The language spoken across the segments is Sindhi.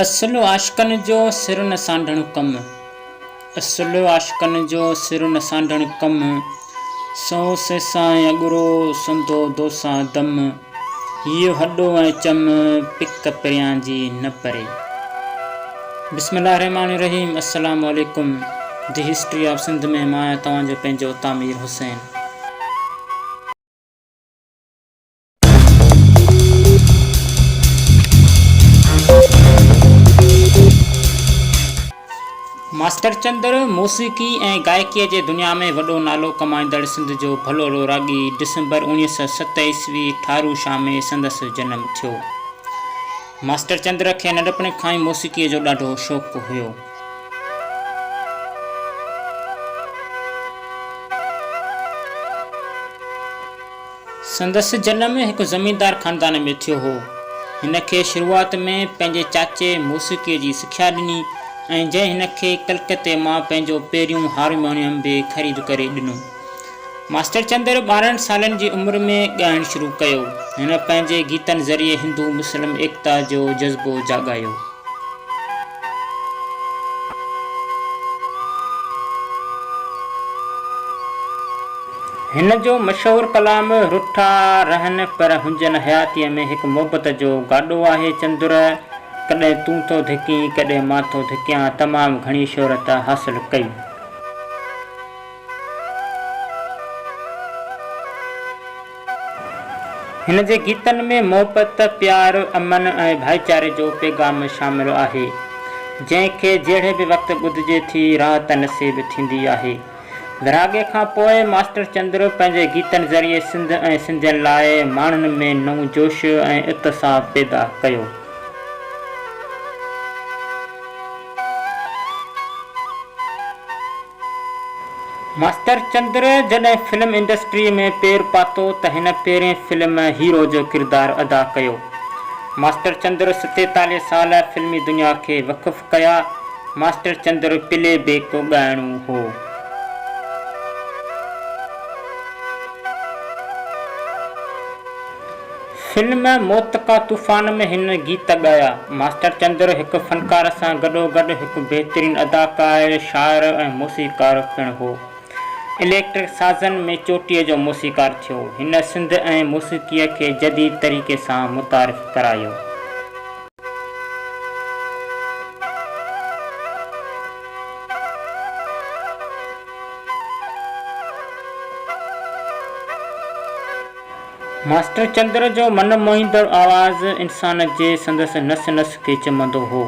اصل عاشقن جو سر نه سانڍڻ ڪم. اصل عاشقن جو سر نه سانڍڻ ڪم. سو سيسان ۽ اڳرو، سندو دوسان دم. هيء هڏو ۽ چم، پڪ پريان جي نه پري. بسم الله الرحمٰن الرحيم السلام عليڪم the history of Sindh ۾ مان آهيان توهان جو پنهنجو تعمير حسين. ماسٽر چندر موسيقي ۽ گائڪيء جي دنيا ۾ وڏو نالو ڪمائيندڙ سنڌ جو ڀلوڙو راڳي ڊسمبر 1907 عيسوي ٺارو شاهه ۾ سندس جنم ٿيو. ماسٽر چندر کي ننڍپڻ کان ئي موسيقيء جو ڏاڍو شوق هيو. سندس جنم هڪ زميندار خاندان ۾ ٿيو هو. هن کي شروعات ۾ پنهنجي چاچي موسيقيء جي سکيا ڏني ۽ جنهن هن کي ڪلڪتي مان پنهنجو پهريون هارمونيم به خريد ڪري ڏنو. ماسٽر چندر 12 سالن جي عمر ۾ ڳائڻ شروع ڪيو. هن پنهنجي گيتن ذريعي هندو مسلم ايڪتا جو جذبو جاڳايو. هن جو مشهور ڪلام رٺا رهن پر هنجن حياتيء ۾ هڪ محبت جو گاڏو آهي چندر ڪڏهن تون ٿو ڌڪين ڪڏهن مان ٿو ڌڪيان تمام گهڻي شهرت حاصل ڪئي. هن جي گيتن ۾ محبت، پيار، امن ۽ ڀائيچاري جو پيغام شامل آهي، جنهن کي جهڙي به وقت ٻڌجي ٿي راحت نصيب ٿيندي آهي. ورهاڳي کان پوء ماسٽر چندر پنهنجي گيتن ذريعي سنڌ ۽ سنڌين لاء ماڻهن ۾ نئون جوش ۽ اتساهه پيدا ڪيو. ماسٽر چندر جڏهن فلم انڊسٽريء ۾ پير پاتو ته هن پهرين فلم هيرو جو ڪردار ادا ڪيو. ماسٽر چندر 47 سال فلمي دنيا کي وقف ڪيا. ماسٽر چندر پلي بيڪ ڳائڻو هو. فلم موت ڪا طوفان ۾ هن گيت ڳايا. ماسٽر چندر هڪ فنڪار سان گڏوگڏ هڪ بهترين اداڪار، شاعر ۽ موسيقار پڻ هو. اليڪٽرڪ سازن ۾ چوٽيء جو موسيقار ٿيو. هن سنڌ ۽ موسيقيء کي جديد طريقي سان متعارف ڪرايو. ماسٽر چندر جو من موهيندڙ آواز انسان جي سندس نس نس کي چمندو هو.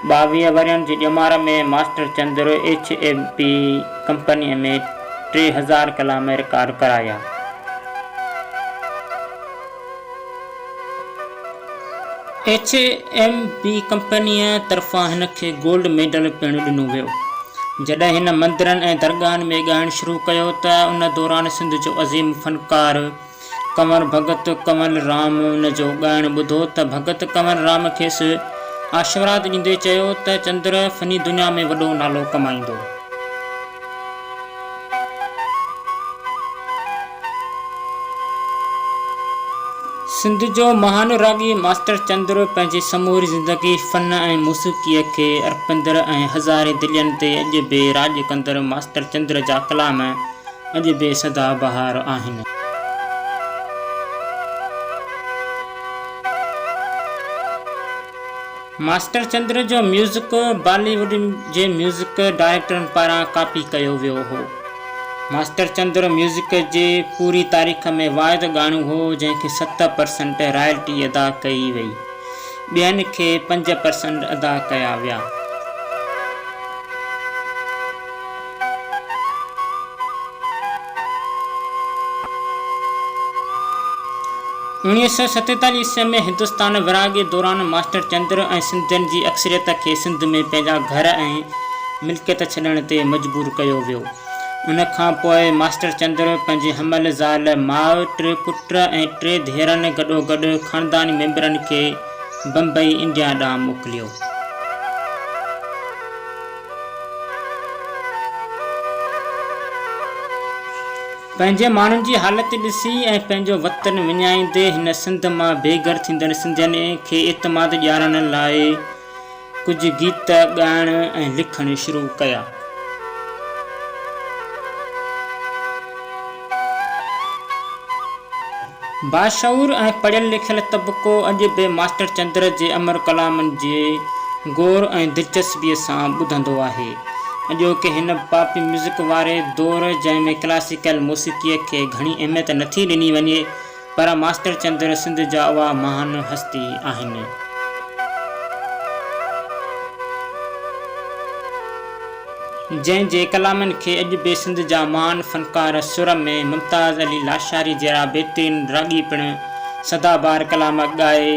22 ورهين جي ڄمار ۾ master Chandar H M P ڪمپنيء ۾ 3000 ڪلام رڪارڊ ڪرايا. ايڇ ايم پي ڪمپنيء طرفان هن کي گولڊ ميڊل پڻ ڏنو ويو. جڏهن هن مندرن ۽ درگاهن ۾ ڳائڻ شروع ڪيو ته ان دوران سنڌ جو عظيم فنڪار ڪنور ڀڳت ڪنول رام ان جو ڳائڻ ٻڌو ته ڀڳت ڪنور رام کيس آشيرواد ڏيندي چيو ته چندر فني دنيا ۾ وڏو نالو ڪمائيندو. سنڌ جو مهان راڳي ماسٽر چندر پنهنجي سموري زندگي فن ۽ موسيقيء کي ارپيندڙ ۽ هزارين دلين تي اڄ به راڄ ڪندڙ ماسٽر چندر جا ڪلام اڄ به سدا بهار آهن. ماسٽر چندر جو ميوزڪ بالي ووڊ جي ميوزڪ ڊائريڪٽرن پاران ڪاپي ڪيو ويو هو. ماسٽر چندر ميوزڪ جي پوري تاريخ ۾ واحد ڳاڻو هو جنهن کي 7% رائلٽي ادا ڪئي وئي. ٻين کي 5% ادا ڪيا ويا. 1947 عيسويء ۾ هندستان ورهاڱي دوران ماسٽر چندر ۽ سنڌين جي اڪثريت کي سنڌ ۾ پنهنجا گهر ۽ ملڪيت ڇڏڻ تي مجبور ڪيو ويو. ان کان پوء ماسٽر چندر پنهنجي حمل زال، ماء، ٽي پٽ ۽ ٽي ڌيئرن گڏوگڏ خانداني ميمبرن کي بمبئي، انڊيا ڏانهن موڪليو. پنهنجي ماڻهن جي حالت ڏسي ۽ پنهنجو وطن وڃائيندي هن سنڌ مان بي گهر ٿيندڙ سنڌين کي اعتماد ڏيارڻ لاء ڪجهه گيت ڳائڻ ۽ لکڻ شروع ڪيا. باشعور ۽ پڙهيل لکيل طبقو اڄ به ماسٽر چندر جي امر ڪلامن جي غور ۽ دلچسپيء سان ٻڌندو آهي. اڄوڪي هن پاپ ميوزڪ واري دور جنهن ۾ ڪلاسيڪل موسيقيء کي گهڻي اهميت نٿي ڏني وڃي پر ماسٽر چندر سنڌ جا اها مهان هستي آهن. جنهن جي ڪلامن کي اڄ به سنڌ جا مهان فنڪار سر ۾ ممتاز علي لاشاري جهڙا بهترين راڳي پڻ سدا بهار ڪلام ڳائي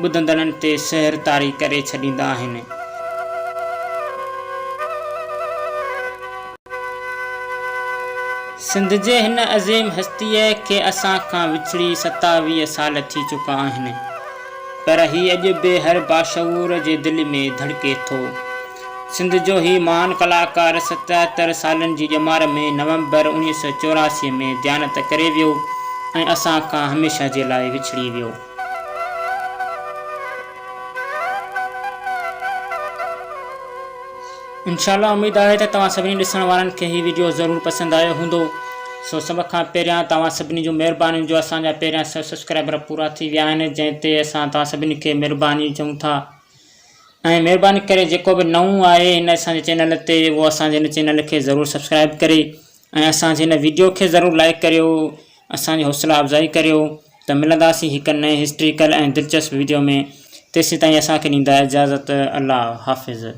ٻڌندڙن تي سحر طاري ڪري ڇڏيندا آهن. سنڌ جي هن عظيم هستيء کي اسان کان وڇڙي 27 سال ٿي چڪا آهن، پر هي اڄ به هر باشعور جي دل ۾ ڌڙڪي ٿو. سنڌ جو هي مهان ڪلاڪار 77 سالن جي ڄمار ۾ نومبر 1984 ۾ ديانت ڪري ويو ۽ اسان کان هميشه جي لاء وڇڙي ويو. انشاء الله اميد آهي ته توهان سڀني ڏسڻ وارن کي هي وڊيو ضرور پسند آيو هوندو سو سڀ کان پهريان توهان سڀني جون مهربانيون جو اسان جا پهريان سو سبسڪرائبر پورا ٿي ويا آهن جنهن تي اسان توهان سڀني کي مهرباني چئون ٿا ۽ مهرباني ڪري جيڪو به نئون آهي هن اسان جي چينل تي اهو اسان جي هن چينل کي ضرور سبسڪرائب ڪري ۽ اسان جي هن وڊيو کي ضرور لائڪ ڪريو اسان جي حوصلا افزائي ڪريو ته ملنداسين هڪ نئين هسٽريڪل ۽ دلچسپ وڊيو ۾ تيسين تائين اسان کي ڏيندا اجازت الله حافظ.